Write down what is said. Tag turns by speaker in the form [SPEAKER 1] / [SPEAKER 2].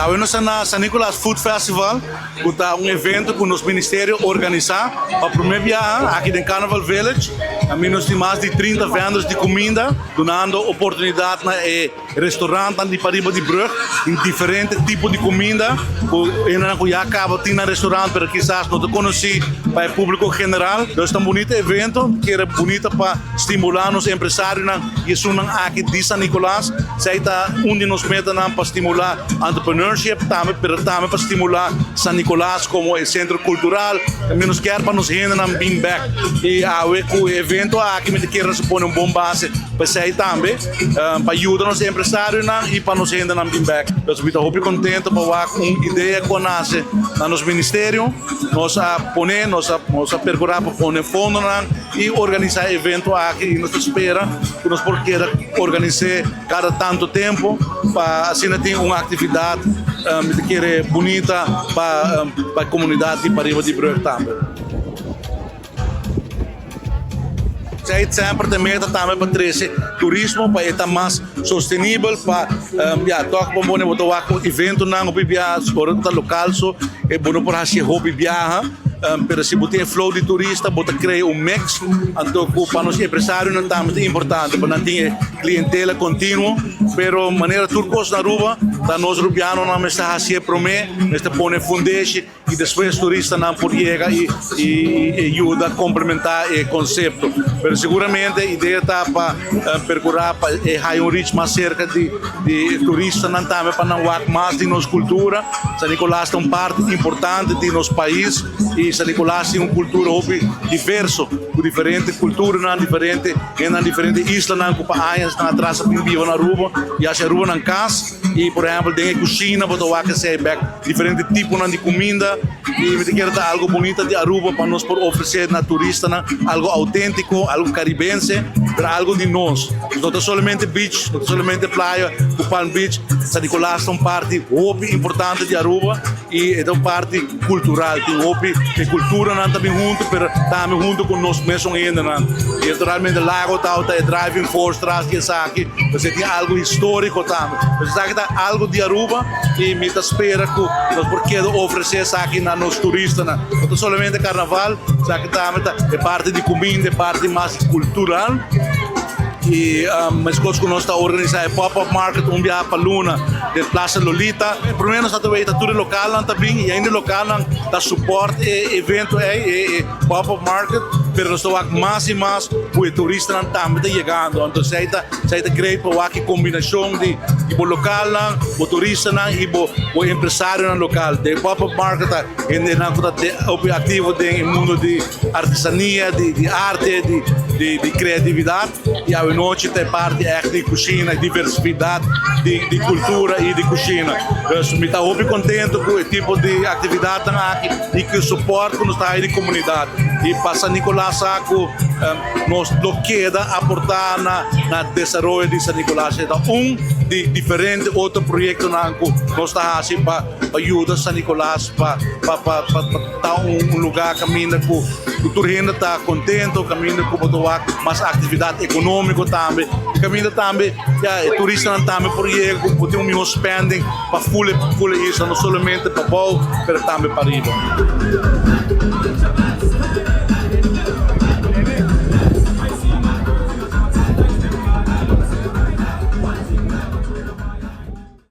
[SPEAKER 1] Awe nos ta na San Nicolas Food Festival ku ta un evento ku nos ministerio organisá pa promé biaha aki den Carnival Village. Ami nos tin mas di 30 vendors di kuminda dunando oportunidat na e restaurantnan di pariba di brug. Tin diferente tipo di kuminda ku hendenan ku ya kaba tin na restaurant pero kisas no ta konosí pa e públiko general. Dus ta un bunita evento, kere bunita pa stimulá nos empresarionan i esunnan aki di San Nicolas. Esei ta un di nos metanan pa stimulá entrepreneurship tambe, pero tambe pa stimulá San Nicolas komo e sentro kultural. Tambe nos kier pa nos hendenan bin bèk i awe ku e evento aki mi ta kere nos a pone un bon base pa esei tambe, pa yuda nos empresarionan i pa nos hendenan bin bèk. Pues mi ta hopi kontento pa wak un idea ku a nase na nos ministerio. Nos a pone, nos a nos a perkurá pa pone fondonan i organisá e evento aki i nos ta spera ku nos por keda organis'é kada tantu tempu pa asina tin un aktividat mi ta kere bunita pa pa e komunidat di pariba di brug tambe. Esei semper ta e meta tambe pa trese turismo pa e ta mas sostenibel pa ya tok bo pone bo ta wak ku eventonan hopi biaha ora ta lokal so e bo no por hasi hopi biaha pero si bo tin e flow di turista bo ta krea un mix anto ku pa nos empresarionan tambe ta importante pa nan tin e klientela kontinuo pero manera tur kos na Aruba ta nos rubianonan mester hasi e prome mester pone fundeshi. I despues turistanan por yega i i yuda komplementá e konsepto. Pero seguramente e idea ta pa perkurá pa e haya un reach mas serka di di e turistanan tambe pa nan wak mas di nos kultura. San Nicolas ta un parti importante di nos pais i San Nicolas tin un kultura hopi diverso ku diferente kulturanan, diferente hendenan, diferente islanan ku pa añasnan atras a bin biba na Aruba i hasi Aruba nan kas. I por ehèmpel den e kushina bo ta wak esei bèk. Diferente tiponan di cuminda y mi ta kere ta algo bunita di Aruba pa nos por ofrece na turistanan algo autentico, algo caribense, pero algo di nos. No ta solamente beach, no ta solamente playa cu Palm Beach, San Nicolas ta un parti hopi importante di Aruba y e ta un parti cultural, tin hopi e culturanan ta bin hunto pero tambe hunto cu nos mesun hendenan. Y naturalmente Lago ta e driving force tras di esaki, pasobra tin algo historico tambe. Esaki ta algo di Aruba. I mi ta spera ku nos por keda ofresé esaki na nos turistanan. No ta solamente karnaval, esaki tambe ta e parti di kuminda, e parti mas kultural. I meskos ku nos ta organisá e pop-up market un biaha pa luna den Plaza Lolita. Promé nos ta weta tur e lokalnan ta bin i ainda e lokalnan ta supòrt e evento ei, e pop-up market, pero nos ta wak mas i mas ku e turistanan tambe ta yegando. Anto esei ta esei ta great pa wak e kombinashon di di bo lokalnan, bo turistanan i bo bo empresarionan lokal. Den pop-up market ta hendenan ku ta hopi aktivo den e mundo di artesania, di di arte, di di di kreatividat. I awenochi ta e parti ègt di kushina, diversifidat di di kultura i di kushina. Dus mi ta hopi kontento ku e tipo di aktividatnan aki. I ku support ku nos ta haña di komunidat. I pa San Nicolas sa ku nos lo keda aportá na na desaroyo di San Nicolas. E ta un di diferente otro proyektonan ku nos ta hasi pa pa yuda San Nicolas pa pa pa pa ta un un lugá kaminda ku ku tur hende ta kontento, kaminda ku bo ta wak mas aktividat ekonómiko tambe i kaminda tambe ya e turistanan tambe por yega ku bo tin un mihó spending. Pa ful e ful e isla no solamente pa bou pero tambe pa riba.